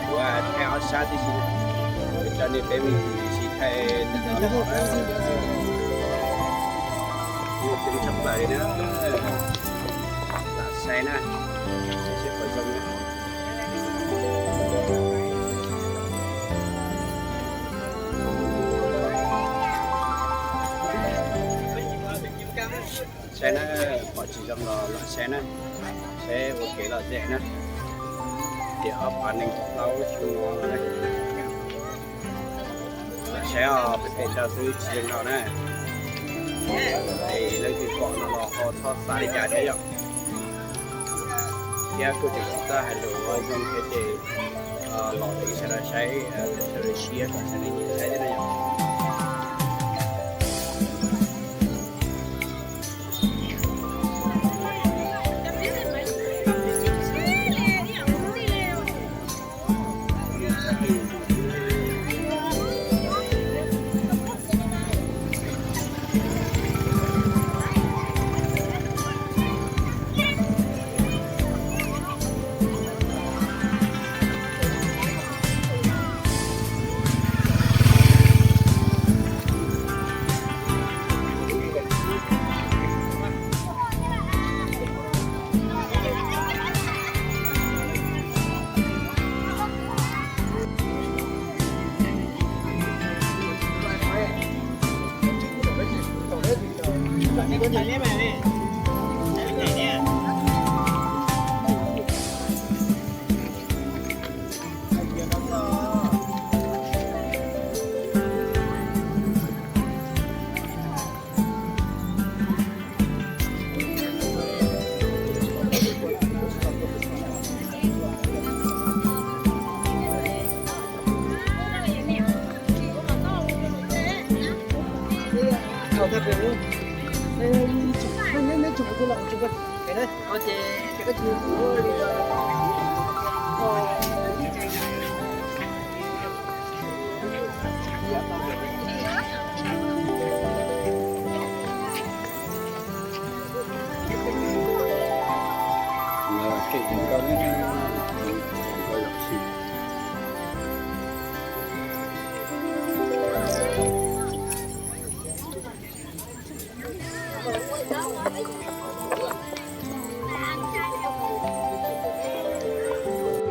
Kuv thaij ob sab tib si, kuv coj nej peb me ntsis thaij tag nrho los na. Muaj coob tshaj plaws li na. Lam saib na, saib seb puas zoo na. Saib na, pom tsis zoo los lam saib na, saib ua kev lom zem na. Tiam ob phav nees nkaum plaub xyoo no na. Lam saib os, peb pem rau xwb tsis zoo no na. Es leej twg pom no los ho txhob xav li cas thiab yom. Thiab kuj tseem tsis txawj hais lus ua zoo thiab ces los rau ib sawv daws saib, sawv daws siab kom sawv daws nyiam saib thiab na yom.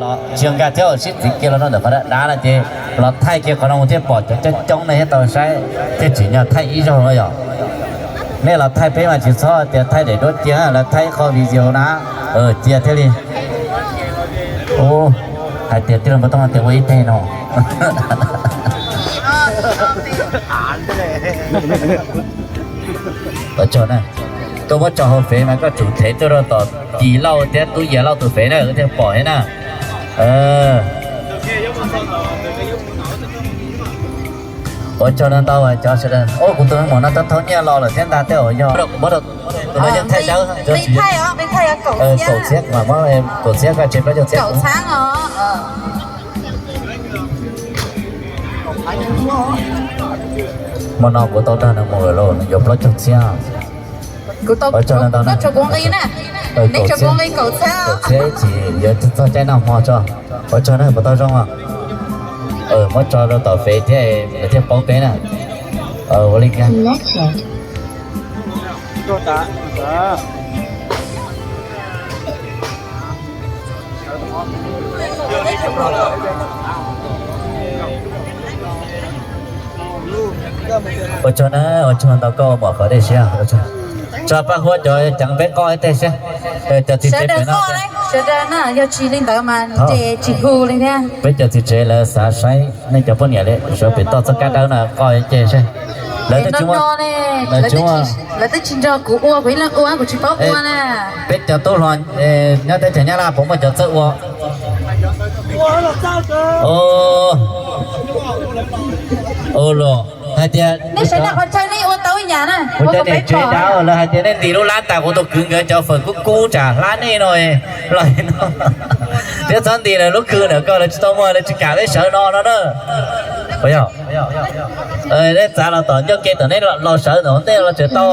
Los tsis nkag thiab, sib txiv kiag los rau ntawm qhov dab dab no ces los thaij kiag qhov no mus thiaj pom cov coob coob nej thiaj tau saib, thiaj tsim nyog thaij ib zaug no yom. Nej los thaij peb mas tsis txhob tias thaij daim duab cia, lawv thaij ib qho video na, cia thiaj li. Hais tias tij laug Npauj Tooj tias ua ib teg no. Ua tsaug na, tuaj muab tso hauv fev mas koj tsum thev tuaj rau tom Yis Lauj thiab Tub Yias Lauj tus fev na, wb thiaj pom thiab na. Ua tsaug ntau ntau cov sawv daws. Ua kuv tus me muam no tau thauj nyiaj los lawm thiab ntag, tej zaum yog muab rau tus no yog thaij dawb, kaum txhiab mas muab kaum txhiab koj tseg plaub caug txhiab. Hmo no kuv tau dag nws mus lawm lauj, nws yuav plaub caug txhiab. Ua tsaug ntau ntau na. Kaum txhiab ib chim yuav txog caij noj hmo tso. Ua tsaug na, puas tau zoo os? Muab tso rau tom fev thiab nws thiaj paub peb na. Ua li kiag. Ua tsaug na, ua tsaug ntau koj ua mom qhov dej siab. Tso paj huab cov ceev peb qoj ib teg seb. Cov txiv tsev pem no, sawv daws na, yog tsis li ntawd mas nres tsis hu li thiab. Peb cov txiv tsev lawv xav saib nej cov poj niam li sawv pem toj txoj kab dawb no qoj ib ce seb. Lawv twb tsis nrog kuv ua, kuv ib leeg ua kuv tsis paub ua na. Peb cov tub hluas nyob teb chaws Nyab Laj puas muaj cov txawj ua? Ua los hais tias nej sawv daws qhov chaw nej ua tau ib yam na. Kuv cov niam tsev dab lawv hais tias nej ntim lub lab tas kuv tus kwv nkawd cov fawm kub kub tsam hlab nej no los no. Thiab txhob ntim lawv lub khw ntawm ko, lawv tsis tau muag, lawv tsis kam peb sawv no no na. Puas yog? Nej txav los tom ncauj ke tom nej los sawv ntawm ntej los tseem tau.